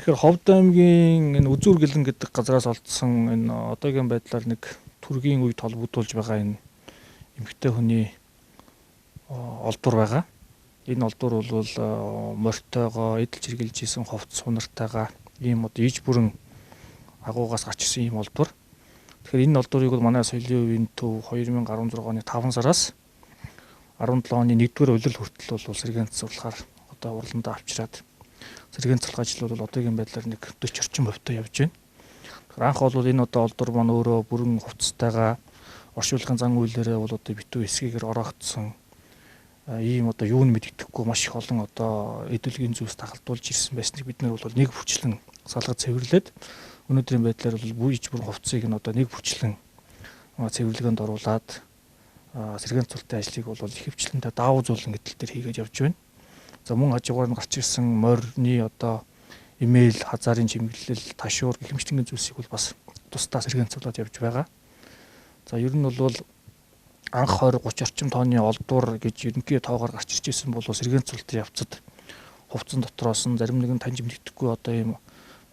Тэгэхээр Ховд аймгийн энэ Үзүүр гэлэн гэдэг газраас олдсон энэ одоогийн байдлаар нэг төргийн үед холбогдуулж байгаа энэ эмэгтэй хүний олдвор байгаа. Энэ олдвор бол морьтойгоо эдэлж хэрглэж исэн хувцас сунартайгаа ийм одоо иж бүрэн агуугаас гарч ирсэн ийм олдвор. Тэгэхээр энэ олдворыг бол манай соёлын үеийн төв 2016 оны 5 сараас 17 оны 1-р улирал хүртэл бол сэргээн цэцэрлэгээр одоо урландаа авчираад сэргээн цэцэрлэх ажил бол одоогийн байдлаар нэг 40 орчим хувьтай явж байна. Тэгэхээр анх бол энэ одоо олдвор маань өөрөө бүрэн хувцастайгаа оршуулгын зан үйлээрээ бол одоо битүү эсгээгээр ороогдсон ийм одоо юу нь мэддэхгүй маш их олон одоо эдэлгийн зүйлс дагалдуулж ирсэн байсныг бид нар бол нэг бүрчлэн салгаж цэвэрлээд өнөөдрийн байдлаар бол иж бүр хувцсыг нь одоо нэг бүрчлэн цэвэрлэгээнд оруулаад сэргээн цултын ажлыг бол ихэвчлэн даавуу зуулан гэдэл дээр хийгээд явж байна. За мөн хажуугаар нь гарч ирсэн морины одоо имэйл, хазаарын чимэглэл, ташуур гэх мэтийн зүйлсийг бол бас тусдаа сэргээн цулаад явж байгаа. За ер нь бол анх 20 30 орчим тооны олдвор гэж ерөнхий тоогоор гарч ирж ирсэн бол сэргээн цултын явцад хувцсан дотроос нь зарим нэгэн таньж мэддэхгүй одоо ийм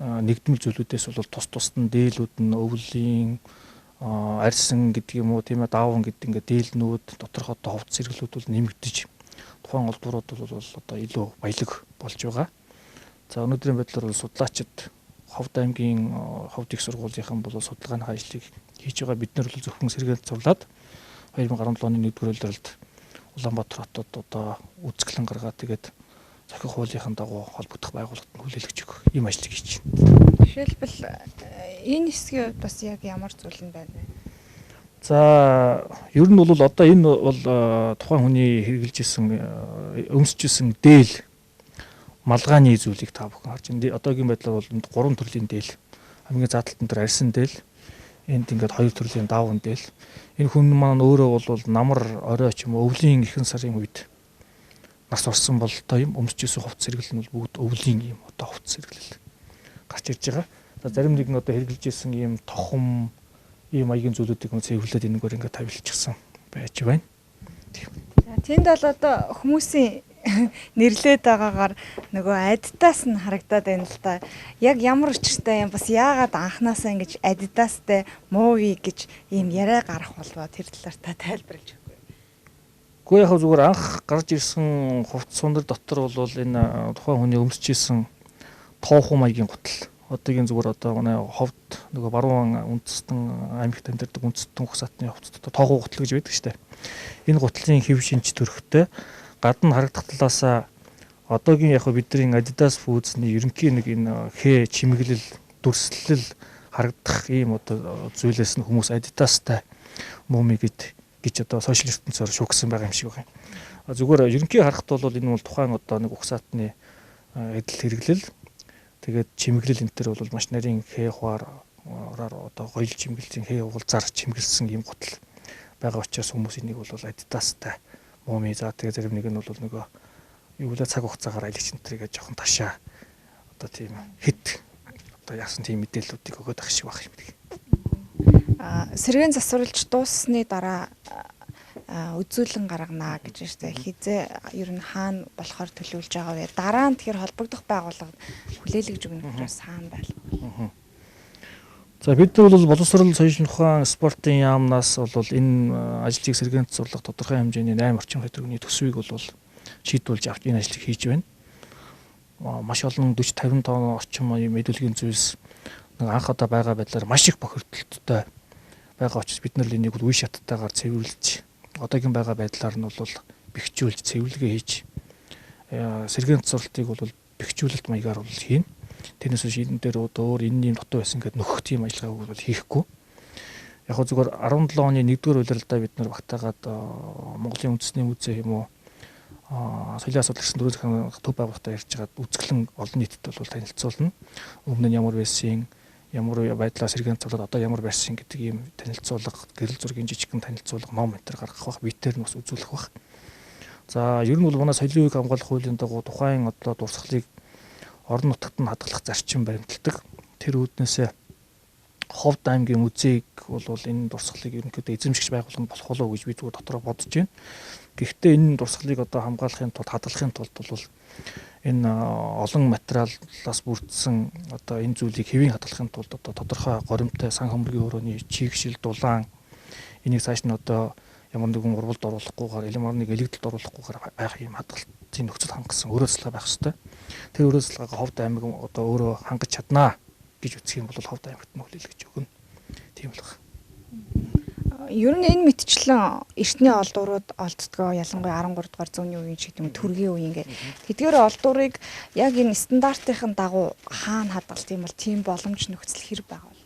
нэгдмэл зүйлүүдээс бол тус тусад нь дээлүүд нь өвлийн арьсан гэдэг юм уу тийм ээ дааван гэдэг ингээд дээлнүүд доторх одоо хувцас хэрэглүүд бол нэмэгдэж тухайн олдврууд бол одоо илүү баялаг болж байгаа. За өнөөдрийн байдлаар бол судлаачид Ховд аймгийн Ховд их сургуулийнхан бол судалгааны ажлыг хийж байгаа. Бид нар бол зөвхөн сэргээн цувлаад 2017 оны 1-р улиралд Улаанбаатар хотод одоо үзэсгэлэн гаргаад тэгээд зохих хуулийнхын дагуу холбогдох байгууллагад нь хүлээлгэж өгөх ийм ажлыг хийж байна. Жишээлбэл энэ хэсгийн хувьд бас яг ямар зүйл нь байна вэ? За ер нь бол одоо энэ бол тухайн хүний хэрэглэж исэн өмсөж исэн дээл малгааны зүйлийг та бүхэн харж байна. Одоогийн байдлаар бол энд 3 төрлийн дээл. Хамгийн зааталтан дээр арьсан дээл, энд ингээд 2 төрлийн дааван дээл. Энэ хүн маань өөрөө бол намар орой ч юм уу өвлийн ихэнх сарын үед нас орсон бололтой юм өмсөж исэн хувцас хэрэглэл нь бол бүгд өвлийн юм одоо хувцас хэрэглэл гарч ирж байгаа. За зарим нэгэн одоо хэрэглэж исэн ийм тохом ийм маягийн зүйлүүдийг цэвэрлээд энэгээр ингээд тавилчихсан байж байна. За тэнд бол одоо хүмүүсийн нэрлээд байгаагаар нөгөө Adidas нь харагдаад байна л да. Яг ямар учиртай юм бас яагаад анханасаа ингэж Adidas-тай movie гэж ийм яриа гарах болвоо тэр талаар та тайлбарлаж өгөхгүй. Гэхдээ яг зүгээр анх гарч ирсэн хувцас сундар дотор бол энэ тухайн хүний өмсөж исэн тоохуу маягийн гутал. Одоогийн зүгээр одоо манай Ховд нөгөө баруун үндэстэн аймагт амьдардаг үндэстэн угсаатны хувцас дотор тоохуу гутал гэж байдаг шүү дээ. Энэ гутлын хэв шинж төрхтэй гадна харагдах талаасаа одоогийн яг бидний Adidas фүүзний ерөнхий нэг энэ хээ чимэглэл дүрслэл харагдах ийм одоо зүйлээс нь хүмүүс Adidas-тай муми гэж одоо сошиал ертөнцөөр шүүгсэн байгаа юм шиг байна. Зүгээр ерөнхий харахад бол энэ бол тухайн одоо нэг угсаатны эдэл хэрэглэл тэгээд чимэглэл энэ төр бол маш нарийн хээ хуваар одоо гоёл чимэглэлийн хээ угалзаар чимэглэсэн ийм гутал байгаа учраас хүмүүс энийг бол Adidas-тай муми за тэгээ зарим нэг нь бол нөгөө юу вэ цаг хугацаагаар аялагч энтрийгээ жоохон ташаа одоо тийм хит одоо яасан тийм мэдээллүүдийг өгөөд ах шиг байх юм шиг. Сэргээн засварлаж дууссаны дараа үзүүлэн гаргана гэж байна шүү дээ. Хизээ ер нь хаана болохоор төлөвлөж байгаа вэ? Дараа нь тэгэхээр холбогдох байгууллага хүлээлгэж өгнө учраас хаана байх. За бид нар бол боловсрол соёлын ухаан спортын яамнаас бол энэ ажлыг сэргээн цэцэрлэх тодорхой хэмжээний 8 орчим төгрөгийн төсвийг бол шийдвүүлж авч энэ ажлыг хийж байна. Маш олон 40 50 тонн орчим ийм эдэлгийн зүйлс нэг анх удаа байгаа байдлаар маш их бохирдолттой байгаа учраас бид нар энийг бол үе шаттайгаар цэвэрлж одоогийн байгаа байдлаар нь бол бэхжүүлж цэвэрлэгээ хийж сэргээн цэцэрлэлтийг бол бэхжүүлэлт маягаар бол хийнэ. Тэрнээс биш энэ дээр одоо өөр энэ юм дутуу байсан гэдээ нөхөх тийм ажиллагааг бол хийхгүй. Яг хөө зүгээр 17 оны 1-р улиралдаа бид нар багтаагаад Монголын үндэсний музей юм уу соёлын асуудал гэсэн дөрөв захиргааны төв байгууллагатай ярьж байгаад үзэсгэлэн олон нийтэд бол танилцуулна. Өмнө нь ямар байсан, ямар байдлаар сэргээн цуглаад одоо ямар байсан гэдэг ийм танилцуулга, гэрэл зургийн жижигхэн танилцуулга, ном энэ төр гаргах бах, битээр нь бас үзүүлэх бах. За ер нь бол манай соёлын үеийг хамгаалах хуулийн дагуу тухайн одоо дурсгалыг орон нутагт нь хадгалах зарчим баримталдаг. Тэр үүднээсээ Ховд аймгийн музейг бол энэ дурсгалыг ерөнхийдөө эзэмшигч байгууллага болох болов уу гэж би зүгээр дотроо бодож байна. Гэхдээ энэ дурсгалыг одоо хамгаалахын тулд, хадгалахын тулд бол энэ олон материалаас бүрдсэн одоо энэ зүйлийг хэвийн хадгалахын тулд одоо тодорхой горимтой сан хөмргийн өрөөний чийгшил, дулаан энийг цааш нь одоо ямар нэгэн урвалд оруулахгүйгээр, ямар нэг элэгдэлд оруулахгүйгээр байх юм хадгалтын нөхцөл хангасан өрөө цэцлэг байх ёстой. Тэр өрөө цэцлэгийг Ховд аймаг одоо өөрөө хангаж чаднаа гэж үзэх юм бол Ховд аймагт нь хүлээлгэж өгнө. Тийм л байна. Ер нь энэ мэтчлэн эртний олдурууд олддгоо, ялангуяа 13 дугаар зууны үеийн ч гэдэг юм, төргийн үеийн ингээд. Тэдгээр олдурыг яг энэ стандартын дагуу хаана хадгалт юм бол тийм боломж нөхцөл хэр байгаа вэ?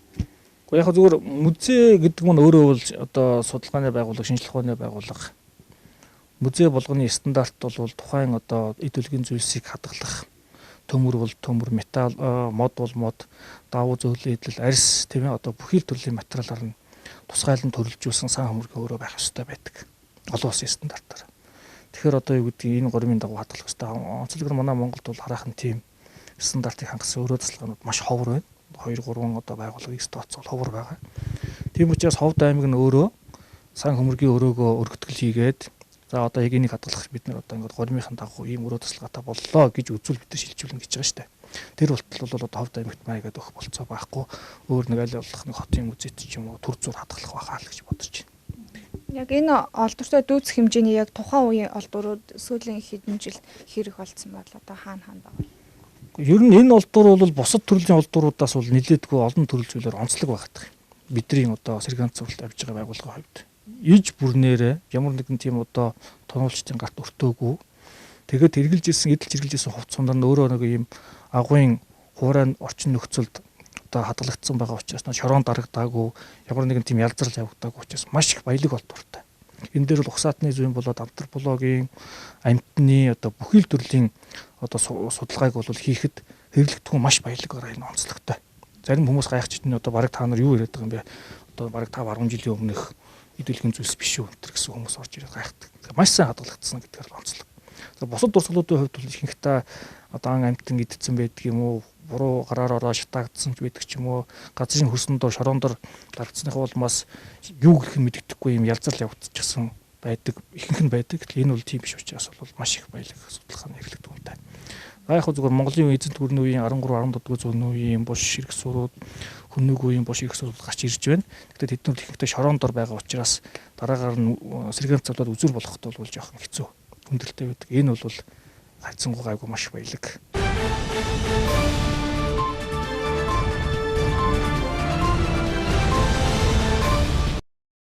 Гэхдээ яг зүгээр музей гэдэг нь өөрөө бол одоо судалгааны байгууллага, шинжлэх ухааны байгууллага. Музей болгоны стандарт бол тухайн одоо эд үлгийн зүйлсийг хадгалах төмөр бол төмөр, металл, мод бол мод, давуу зөөлөн эдлэл, арьс тийм ээ одоо бүхий л төрлийн материалаар нь тусгайлан төрөлжүүлсэн сан хөмргийн өрөө байх ёстой байдаг. Олон улсын стандартаар. Тэгэхээр одоо юу гэдгийг энэ горимын дагуу хадгалах ёстой. Онцлогоор манай Монголд бол хараахан тийм стандартыг хангасан өрөө тасалгаанууд маш ховор байна. 2 3 одоо байгууллагыг тооцоол ховор байгаа. Тийм учраас Ховд аймаг нь өөрөө сан хөмргийн өрөөгөө өргөтгөл хийгээд за одоо яг энийг хадгалах бид нар одоо ингээд горимынхын дагуу ийм өрөө тасалгаатай боллоо гэж үзвэл бид нар шилжүүлнэ гэж байгаа шүү дээ. Тэр болтол бол одоо Ховд аймагт маягаад өгөх болцоо байхгүй. Өөр нэг аль болох нэг хотын музейт ч юм уу төр зур хадгалах байхаа л гэж бодож байна. Яг энэ олдортой дүүцэх хэмжээний яг тухайн үеийн олдурууд сүүлийн хэдэн жилд хэрэг болцсон бол одоо хаана хаана байгаа вэ? Ер нь энэ олдур бол бусад төрлийн олдуруудаас бол нэлээдгүй олон төрөл зүйлээр онцлог байдаг. Бидний одоо сэргээн сургалт авж байгаа байгууллагын хувьд иж бүрнээрээ ямар нэгэн тийм одоо тонолчдын гарт өртөөгүй. Тэгээд хэрглэж исэн, эдэлж хэрглэж исэн хувцас сундар нь өөрөө нэг ийм агуйн хуурай орчин нөхцөлд одоо хадгалагдсан байгаа учраас шорон дарагдаагүй, ямар нэгэн тийм ялзрал явагдаагүй учраас маш их баялаг олдуртай. Энэ дээр бол угсаатны зүйн болоод антропологийн, амьтны одоо бүхий л төрлийн одоо судалгааг бол хийхэд хэрэглэгдэхүүн маш баялаг гараа энэ онцлогтой. Зарим хүмүүс гайхаж чинь одоо бараг та нар юу яриад байгаа юм бэ? Одоо бараг 5 10 жилийн өмнөх эдэлхэн зүйлс биш үү энэ гэсэн хүмүүс орж ирээд гайхдаг. Маш сайн хадгалагдсан гэдгээр л онцлог. Бусад дурсгалуудын хувьд бол ихэнхдээ одоо ан амьтан идсэн байдаг юм уу, буруу гараар ороо шатаагдсан ч байдаг ч юм уу, газрын хөрсөн дор шорон дор дарагдсныхаа улмаас юу гэх нь мэддэхгүй юм ялзрал явагдчихсан байдаг, ихэнх нь байдаг. Тэгэхээр энэ бол тийм биш учраас бол маш их баялаг судалгааны хэрэглэгдэхүүнтэй. За яг зүгээр Монголын эзэнт гүрний үеийн 13 14 дугаар зууны үеийн буш хэрэг сурууд, хөнөөг үеийн буш хэрэг сурууд гарч ирж байна. Гэхдээ тэд нар ихэнхдээ шорон дор байгаа учраас дараагаар нь сэргээн цавлаад үзүр болоход бол жоохон хэцүү, хүндрэлтэй байдаг. Энэ бол хайцсангуу гайгүй маш баялаг.